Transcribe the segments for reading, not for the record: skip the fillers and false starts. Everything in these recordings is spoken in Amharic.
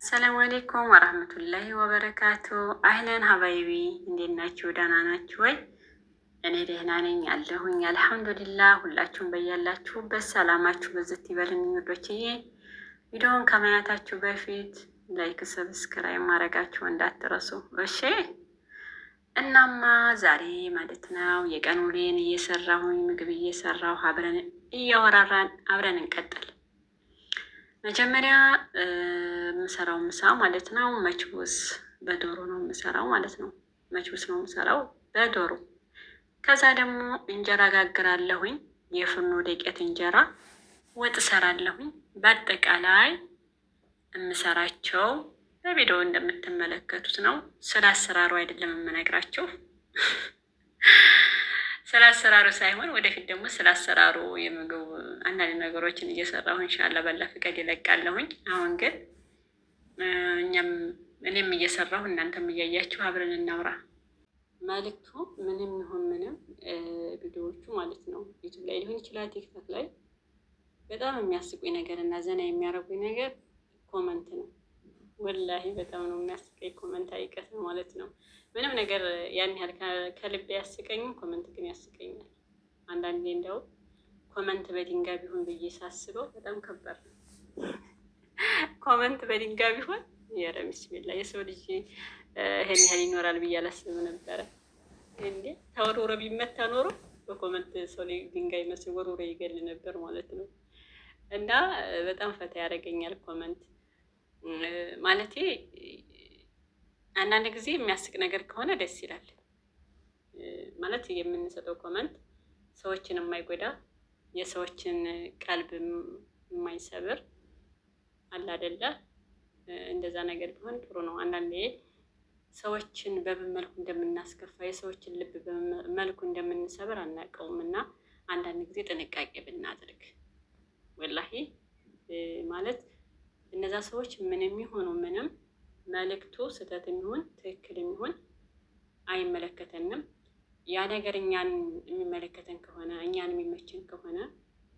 السلام عليكم ورحمة الله وبركاته። أهلا حبايبي እንዴት ናችሁ? ደህና ናችሁ ወይ? እኔ ደህና ነኝ አለሁኝ الحمد لله። ሁላችሁም በያላችሁበት ሰላማችሁ ብዝት ይበልን። ውዶችዬ ቪዲዮውን ከማየታችሁ በፊት like፣ subscribe ማድረጋችሁ እንዳትረሱ እሺ። እናማ ዛሬ ማለት ነው የቀን ውሎዬን እየሰራሁኝ ምግብ እየሰራሁ አብረን እያወራራን አብረን እንቀጥል። መጀመሪያ የምሰራው ምሳ ማለት ነው መችቡስ በዶሮ ነው የምሰራው ማለት ነው። መችቡስ ነው የምሰራው በዶሮ። ከዛ ደግሞ እንጀራ ጋግራለሁኝ፣ የፍርኖ ዱቄት እንጀራ ወጥ እሰራለሁኝ። በአጠቃላይ የምሰራቸው በቪዲዮ እንደምትመለከቱት ነው። ስለ አሰራሩ አይደለም የምነግራችሁ ስለ አሰራሩ ሳይሆን ወደፊት ደግሞ ስለ አሰራሩ የምግብ አንዳንድ ነገሮችን እየሰራሁ እንሻላ በላ ፍቀድ ይለቃለሁኝ። አሁን ግን እኛም እኔም እየሰራሁ እናንተም እያያችሁ አብረን እናውራ። መልዕክቱ ምንም ይሁን ምንም ቪዲዮዎቹ ማለት ነው ዩቱብ ላይ ሊሆን ይችላል፣ ቲክቶክ ላይ በጣም የሚያስቁኝ ነገር እና ዘና የሚያደርጉኝ ነገር comment ነው። ወላሂ በጣም ነው የሚያስቀኝ comment አይቀር ማለት ነው። ምንም ነገር ያን ያህል ከልቤ ያስቀኝም፣ comment ግን ያስቀኛል። አንዳንዴ እንደው comment በድንጋይ ቢሆን ብዬ ሳስበው በጣም ከባድ ነው። comment በድንጋይ ቢሆን ኧረ ቢስሚላ የሰው ልጅ ይሄን ያህል ይኖራል ብዬ አላስብም ነበረ። እንዴ ተወርውሮ ቢመታ ኖሮ በ comment ሰው ድንጋይ መስል ወርውሮ ይገል ነበር ማለት ነው። እና በጣም ፈታ ያደርገኛል comment ማለቴ አንዳንድ ጊዜ የሚያስቅ ነገር ከሆነ ደስ ይላል። ማለት የምንሰጠው comment ሰዎችን የማይጎዳ የሰዎችን ቀልብ የማይሰብር አለ አይደለ? እንደዛ ነገር ቢሆን ጥሩ ነው። አንዳንዴ ሰዎችን በምን መልኩ እንደምናስከፋ የሰዎችን ልብ በምን መልኩ እንደምንሰብር አናውቀውም። እና አንዳንድ ጊዜ ጥንቃቄ ብናደርግ ወላሂ ማለት እነዛ ሰዎች ምንም ይሆኑ ምንም መልእክቱ ስህተት የሚሆን ትክክል የሚሆን አይመለከተንም። ያ ነገር እኛን የሚመለከተን ከሆነ እኛን የሚመችን ከሆነ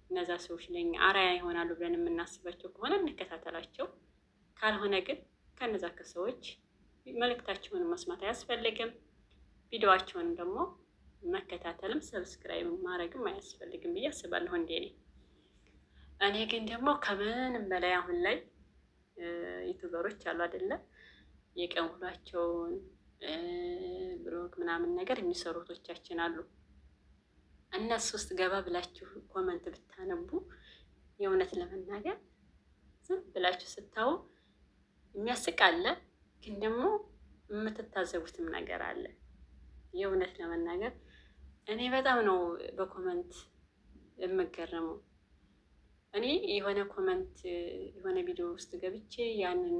እነዛ ሰዎች ለኛ አርአያ ይሆናሉ ብለን የምናስባቸው ከሆነ እንከታተላቸው። ካልሆነ ግን ከነዛ ከሰዎች መልእክታቸውን መስማት አያስፈልግም። ቪዲዮዋቸውን ደግሞ መከታተልም subscribe ማድረግም አያስፈልግም ብዬ አስባለሁ። እንዴ እኔ ግን ደግሞ ከምንም በላይ አሁን ላይ YouTuber ኦች አሉ አይደለም የቀን ውሏቸውን vlog ምናምን ነገር የሚሰሩ እህቶቻችን አሉ። እነሱ ውስጥ ገባ ብላችሁ comment ብታነቡ የእውነት ለመናገር ዝም ብላችሁ ስታዩ የሚያስቅ አለ፣ ግን ደግሞ የምትታዘቡትም ነገር አለ። የእውነት ለመናገር እኔ በጣም ነው በ comment የምገረመው። እኔ የሆነ comment የሆነ ቪዲዮ ውስጥ ገብቼ ያንን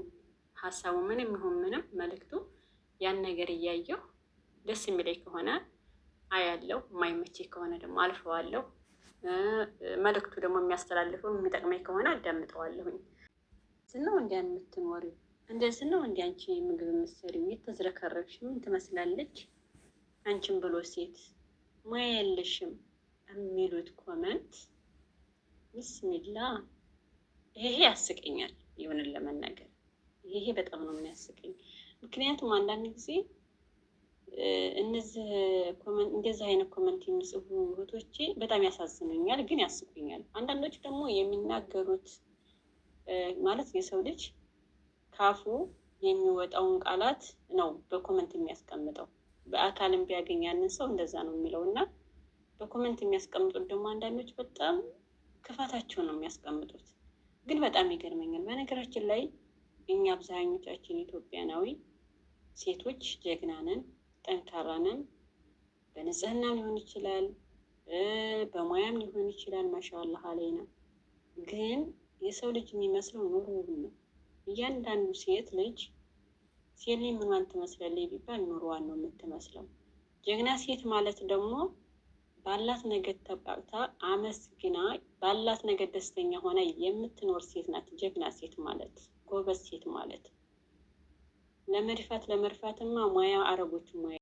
ሀሳቡ ምንም ይሁን ምንም መልእክቱ ያን ነገር እያየሁ ደስ የሚለኝ ከሆነ አያለው፣ የማይመቸኝ ከሆነ ደግሞ አልፈዋለሁ። መልእክቱ ደግሞ የሚያስተላልፈው የሚጠቅመኝ ከሆነ አዳምጠዋለሁኝ። ነው እንዲያን የምትኖሪው እንደዚህ ነው እንዲ አንቺ ምግብ የምትሰሪው የተዝረከረክሽ ምን ትመስላለች አንቺን ብሎ ሴት ሙያ የለሽም የሚሉት comment ቢስሚላ ይሄ ያስቀኛል። ይሁንን ለመናገር ይሄ በጣም ነው የሚያስቀኝ። ምክንያቱም አንዳንድ ጊዜ እነዚህ እንደዚህ አይነት comment የሚጽፉ እህቶቼ በጣም ያሳዝኑኛል፣ ግን ያስቁኛል። አንዳንዶች ደግሞ የሚናገሩት ማለት የሰው ልጅ ካፉ የሚወጣውን ቃላት ነው በ comment የሚያስቀምጠው። በአካልም ቢያገኝ ያንን ሰው እንደዛ ነው የሚለው እና በ comment የሚያስቀምጡት ደግሞ አንዳንዶች በጣም ክፋታቸውን ነው የሚያስቀምጡት። ግን በጣም ይገርመኛል። በነገራችን ላይ እኛ አብዛኞቻችን ኢትዮጵያናዊ ሴቶች ጀግና ነን፣ ጠንካራ ነን። በንጽህናም ሊሆን ይችላል፣ በሙያም ሊሆን ይችላል። ማሻአላህ አለይና። ግን የሰው ልጅ የሚመስለው ኑሮውን ነው። እያንዳንዱ ሴት ልጅ ሴት ልጅ ምኗን ትመስላለች ቢባል ኑሮዋን ነው የምትመስለው። ጀግና ሴት ማለት ደግሞ ባላት ነገር ተብቃቅታ አመስግና ባላት ነገር ደስተኛ ሆና የምትኖር ሴት ናት። ጀግና ሴት ማለት ጎበዝ ሴት ማለት ለመድፋት ለመድፋትማ ሙያ አረቦቹ ሙያ